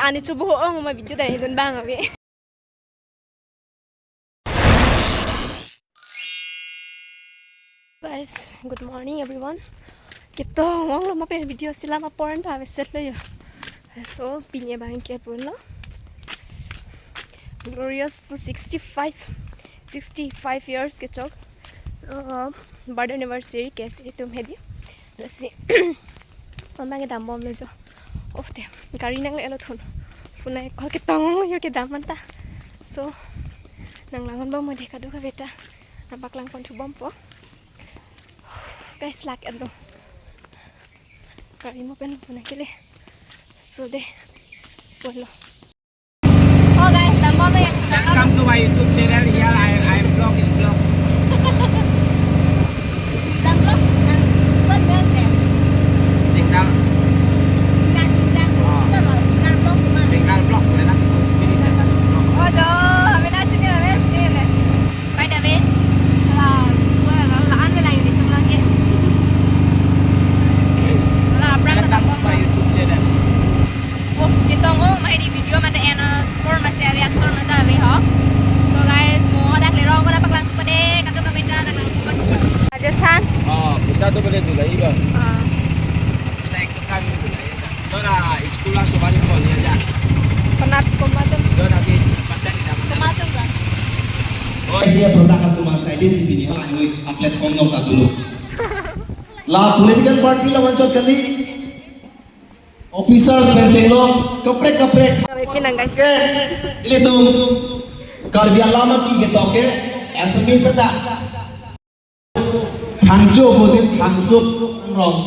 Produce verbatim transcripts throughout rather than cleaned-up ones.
Ani chubu ho ong ma video dai dun bang abi. Guys, good morning everyone. Ketong ong lo ma pen video si lama porn ta veset lo yo. So, pini abang ke pun lo. Glorious pu sixty-five, sixty-five years kechok. Uh, birthday anniversary ke si itum hedi. Lasi, mama ke dam bom lo jo. Oh, te, gari nanglelo thun. Phone ai call ketong yo kedam anta. So, nanglang-on bom mo de kadokave ta. Nangpaklang pon thu bom po. Guys, lak elo. Gari mo pen phone kele. So de, pon lo. Oh guys, dam bom lo ya chikang. Welcome to my YouTube channel. Here I, I vlog is vlog. Sang vlog, nang, son vlog deh. Single. Single, single. Oh. Bisa lo, single vlog cuma. Single vlog, boleh nak ikut sendiri. Single vlog. Oh, jo, kami nak sini, kami sini deh. By the way, la, la, la, an vela yun itum lang ke. La, prank. Welcome to my YouTube channel. Of, ketong ong ma hedi video mate ena por masi ave aksor mate ave ho. So guys, mo hadak lerong ko nangpaklang thu pade, kadokave ta nanglang thu pade. Aja san. Oh, bisa tu boleh tu lagi kan? Ah. Bisa ikut kami tu lagi kan? Jona school langsung balik ko ni aja. Penat komatum. Jona si pacar ni dapat. Komatum kan? Oh, iya, produk aku mangsai di sini ha, anu, a platform nong tak dulu. La political party la wanchot kali. Officers pen chenglok kaprek kaprek. Kami pinang, guys. Ke, ilitum Karbi alam aki ketok ke, S M E seta. Hangjo bodit hangsuk rong.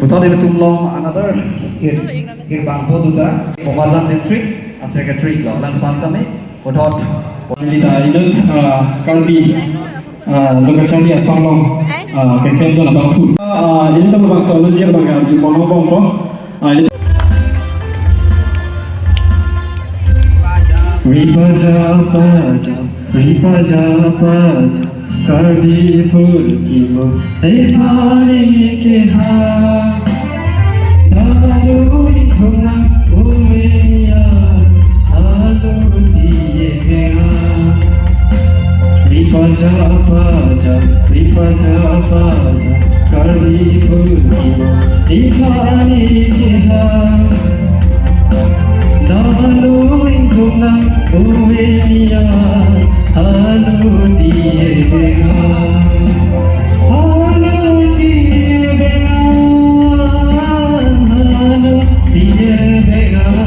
Puthot ilitum long another hir, hirbang po duta, Bokajan district a secretary lo, lang pansami, puthot. Neli ta inut, ah, Karbi, ah, Lokacharli Assam long, ah, campaign do nabang pu. Ah, ilitum bangso alunjir bang arju pon bom po. Ah, ilitum. Ripaja paja, ripaja paja, Karbi phurkimo, ephan keha. Talu ingkung nang umeya, alu diye benga. Ripaja paja, ripaja paja, Karbi phurkimo, ephan keha. Talu ingkung nang umeya, alu diye benga. Alu diye benga, alu diye benga.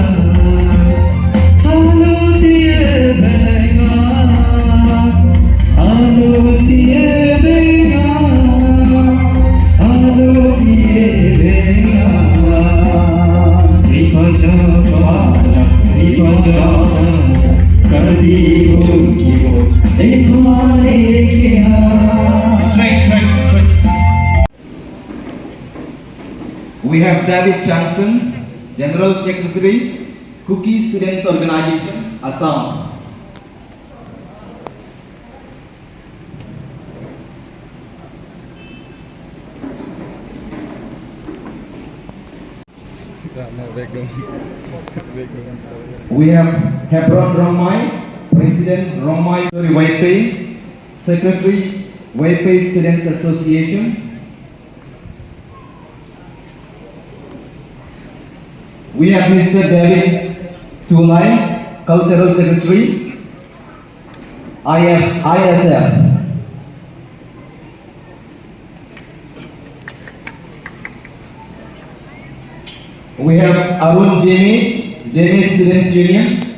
Alu diye benga, alu diye benga, alu diye benga. Ripaja paja, ripaja paja, Karbi phurkimo, ephan keha. Track, track, track. We have David Johnson, General Secretary, Kuki Students Organization, Assam. We have Hebron Rongmei, President Rongmei, sorry, Vaiphei, Secretary, Vaiphei Students Association. We have Mister David Tulai, Cultural Secretary, I F, I S F. We have Arun Jeni, Jeni Students Union.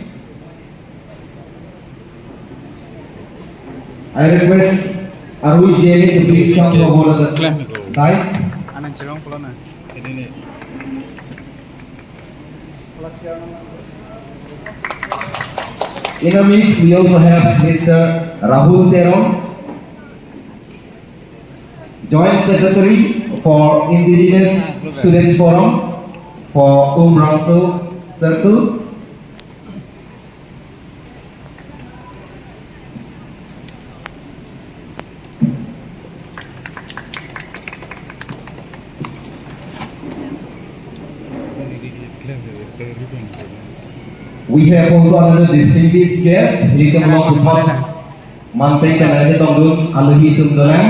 I request Arun Jeni to please come forward on the dais. Anang chewang pulo na. Sini ni. In our midst, we also have Mister Rahul Teron, Joint Secretary for Indigenous Students Forum for Umrangso Circle. We have also another distinguished guest, ilitum along puthot manpeng pen nangchetongdun alohi atum donang.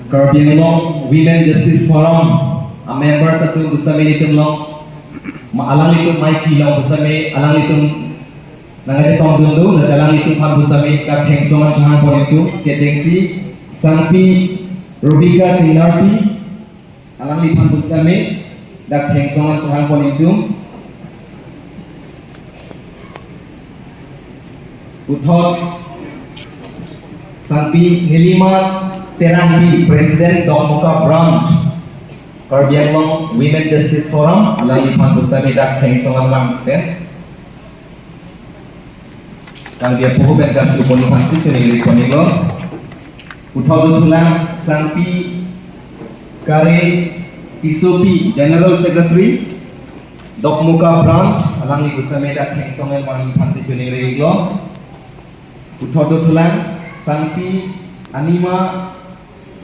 Karbi Anglong Women Justice Forum a members atum pusitame ilitum along, ma alanglitum mic along pusitame alanglitum nangchetongdun do, lasi alanglitum aphan pusitame dak thengsong an chehangpon ingtung, kechengsi Sangpi Robika Singnarpi, alangliphan pusitame dak thengsong an chehangpon ingtung. Puthot Sangpi Nilima Terangpi, President Dokmoka Branch, Karbi Anglong Women Justice Forum, alangliphan pusitame dak thengsong an vang pen kangdia poho pen kangthu pon aphansi choningri pon iklo. Puthot dothulang Sangpi Kare Tissopi, General Secretary, Dokmoka Branch, alangli pusitame dak thengsong an vang aphansi choningri iklo. Puthot dothulang Sangpi Anima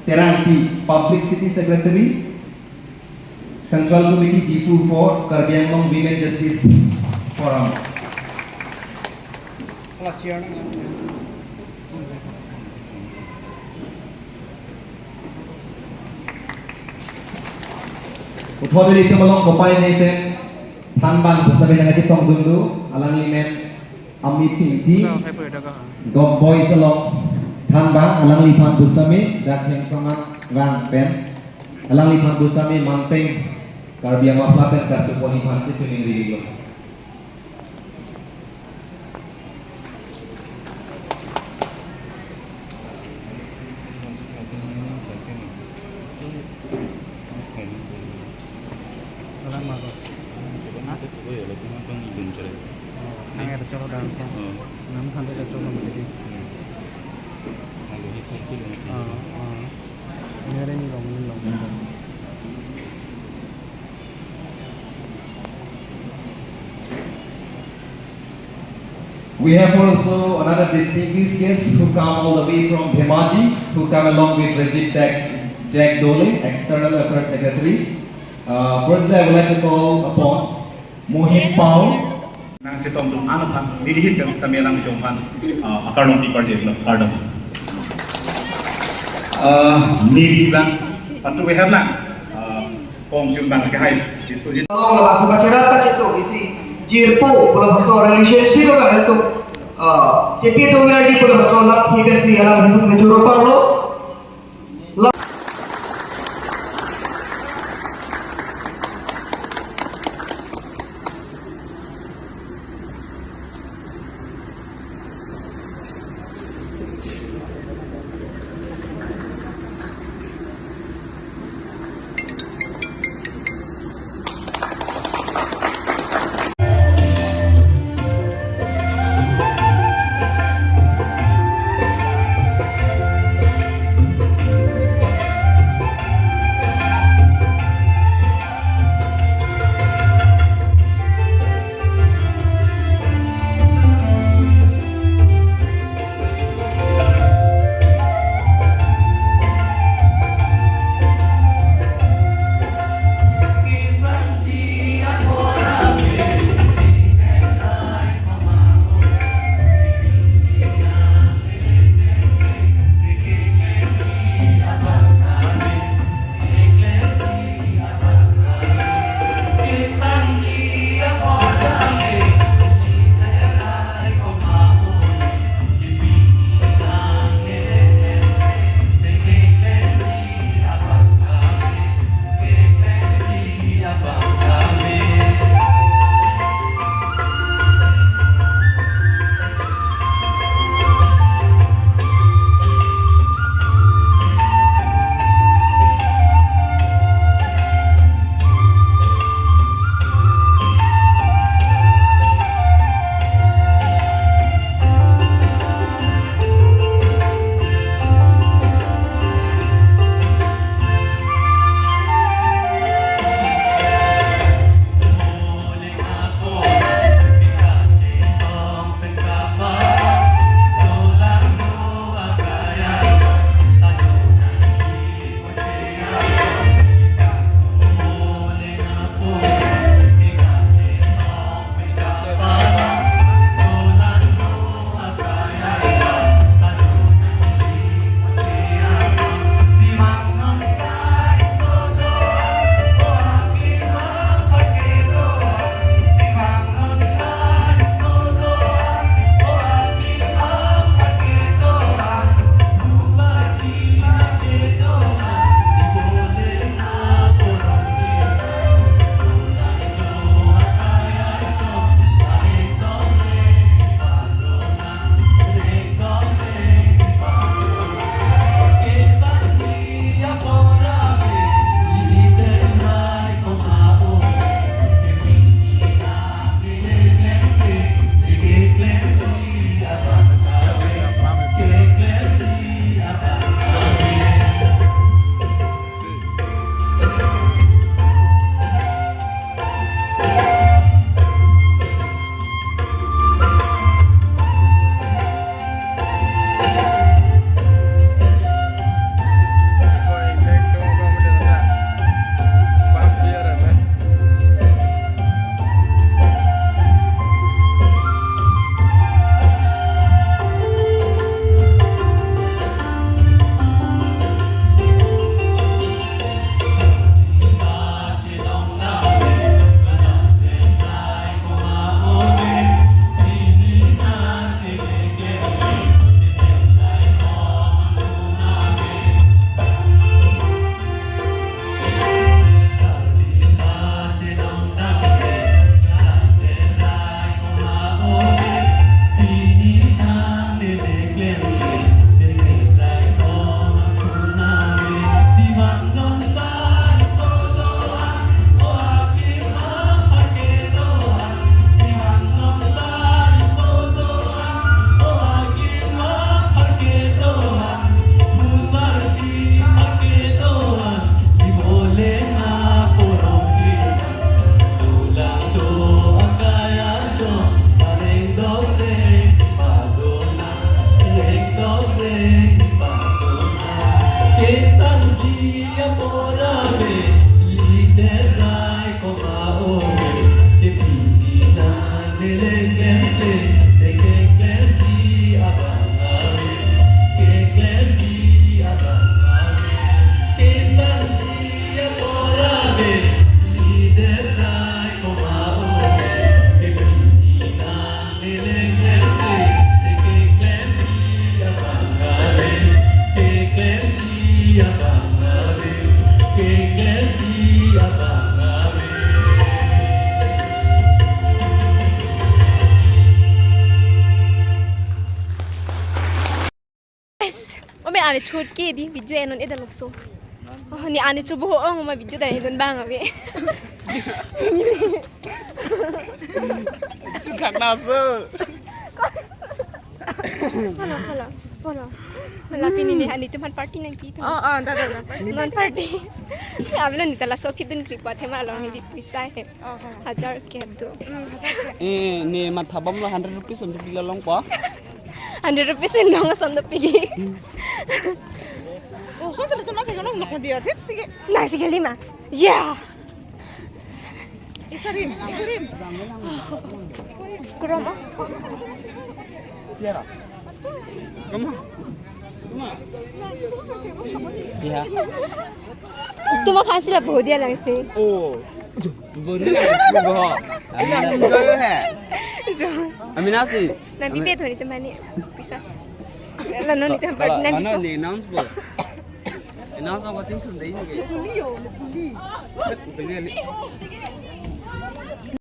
Terangpi, Publicity Secretary, Central Committee Diphu for Karbi Anglong Women Justice Forum. Puthot ilitum along kopai nai pen thanbang pusitame nangchetongdun do, alangli men Amithingpi, Dok Boys along thanbang, alangliphan pusitame dak thengsong an vang pen alangliphan pusitame manpeng Karbi amapla pen kachepon aphansi choningri iklo. Orang mako. Hah? Oh, nang ada colo dance. Oh. Nam khan ada colo mati. Hmm. Lalu hi satu lagi. Oh, oh. Ini ada ni long, ni long. We have also another distinguished guest who come all the way from Dhemaji, who come along with Rajiv Jack, Jack Dole, External Affairs Secretary. Uh, firstly, I would like to call upon Mohit Paul. Nangchetongdun an aphan, nelihin pen sitame alanglitum aphan, uh, akardom pi parjilo, kardom. Uh, neli bang, patu behar lang, uh, Kong chun bang ke hai, Biswajit. Along labangso kacherap kachetok isi jirpo pu labangso relationship abang ilitum, ah, chepi dongjarji pu labangso alam hi pensi alam chun mechuro parlo. Guys, ome ani chot ke di video enon eda laso. Oh, ne ani chot bo ong ma video da edon abang ave. Chukat naso. Polo, polo, polo. Polo pini ne ani teman party nangpi. Oh, oh, da, da, da. Non party. Ablo ne ta laso kidun kripa thema along ne di puisa he. Oh, oh. Hajar ke do. Hmm, hajar ke. Eh, ne matha bomlo hundred rupees on pila longpo. Hundred rupees in dong som do pigi. Oh, so tadi tu nanti kalau nak dia tip pigi. Nasi kali ma. Yeah. Isarim, isarim. Kurang ah. Kamu? Kamu? Ya. Tuma aphan si la bodia lang si. Oh. Bodia lang si boho. Ami na enjoy he. Jo. Ami na si. Nangpipe thoni teman ne puisa. La non ne teman party nangpipo. Ne announce bo. Announce bo ting thun dei ne. Kuli yo, kuli. Kuli ali.